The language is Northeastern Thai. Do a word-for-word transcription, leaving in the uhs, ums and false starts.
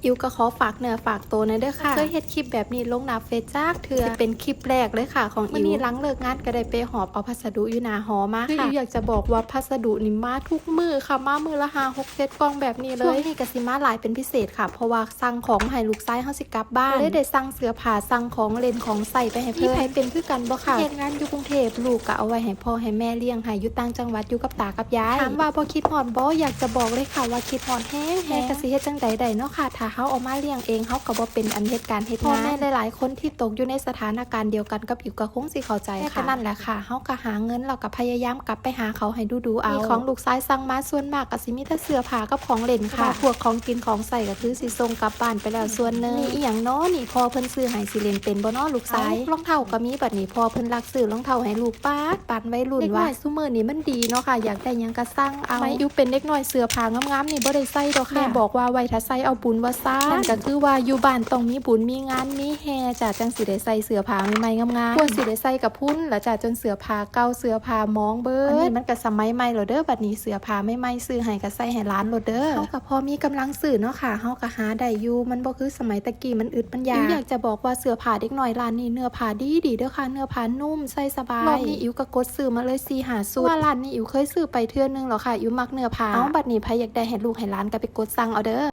อิ๋วก็ขอฝากเนื้อฝากตัวหน่อยเด้อค่ะ เคยเฮ็ดคลิปแบบนี้ลงหน้าเฟซจักเทื่อ สิเป็นคลิปแรกเลยค่ะของอิ๋ว มื้อนี้หลังเลิกงานก็ได้ไปหอบเอาพัสดุอยู่หน้าหอมาค่ะ คืออิ๋วอยากจะบอกว่าพัสดุนี่มาทุกมื้อค่ะ มามื้อละห้า หก เจ็ดกล่องแบบนี้เลย ช่วงนี้ก็สิมาหลายเป็นพิเศษค่ะ เพราะว่าสั่งของมาให้ลูกชายเฮาสิกลับบ้าน ก็เลยได้สั่งเสื้อผ้า สั่งของเล่นของใช้ไปให้เพิ่น มีไผเป็นคือกันบ่คะ เฮ็ดงานอยู่กรุงเทพฯ ลูกก็เอาไว้ให้พ่อให้แม่เลี้ยงให้ อยู่ต่างจังหวัดอยู่กับตากับยาย ถามว่าบ่คิดฮอดบ่ อยากจะบอกเลยค่ะว่าคิดฮอดแฮงๆ แต่ก็สิเฮ็ดจั่งใดได้เนาะค่ะ ถ้าเฮาเอามาเลี้ยงเอง เฮาก็บ่เป็นอันเฮ็ดการเฮ็ดงาน พ่อแม่หลายๆคนที่ตกอยู่ในสถานการณ์เดียวกันกับอิ๋วก็คงสิเข้าใจค่ะ แต่ก็นั่นแหละค่ะ เฮาก็หาเงินแล้วก็พยายามกลับไปหาเขาให้ดูๆเอา นี่ของลูกชายสั่งมาส่วนมากก็สิมีแต่เสื้อผ้ากับของเล่นค่ะ แต่ว่าพวกของกินของใช้ก็คือสิส่งกลับบ้านไปแล้วส่วนหนึ่ง นี่อิหยังน้อนี่ พ่อเพิ่นซื้อให้ สิเล่นเป็นบ่น้อลูกชาย เอ้า รองเท้าก็มี บัดนี้พ่อเพิ่นลักซื้อรองเท้าให้ลูก ป๊าด ปานวัยรุ่น เด็กน้อย ว่ะ ซุมื้อนี้มันดีเนาะค่ะ อยากได้หยังก็สั่งเอา สมัยอิ๋วเป็นเด็กน้อยเสื้อผ้างามๆนี่บ่ได้ใส่ดอกค่ะ แม่บอกว่าไว้ถ้าใส่เอาบุญว่าซั่น นั่นก็คือว่าอยู่บ้านต้องมีบุญมีงานมีแห่จ้ะ จั่งสิได้ใส่เสื้อผ้าใหม่ๆงามๆ กว่าสิได้ใส่ก็พุ้นล่ะจ้ะ จนเสื้อผ้าเก่าเสื้อผ้าหมองเบิด อันนี้มันก็สมัยใหม่แล้วเด้อ บัดนี้เสื้อผ้าใหม่ๆซื้อให้ก็ใส่ให้หลานโลดเด้อ เฮาก็พอมีกำลังซื้อเนาะค่ะ เฮาก็หาได้อยู่ มันบ่คือสมัยตะกี้มันอึดมันอยาก อิ๋วอยากจะบอกว่าเสื้อผ้าเด็กน้อยร้านนี้เนื้อผ้าดีๆเด้อค่ะ เนื้อผ้านุ่มใส่สบาย รอบนี้อิ๋วก็กดซื้อมาเลยสี่ห้าชุด เพราะว่าร้านนี้อิ๋วเคยซื้อไปเทื่อนึงแล้วค่ะ อิ๋วมักเนื้อผ้า เอ้า บัดนี้ไผอยากได้ให้ลูกให้หลานก็ไปกดสั่งเอาเด้อ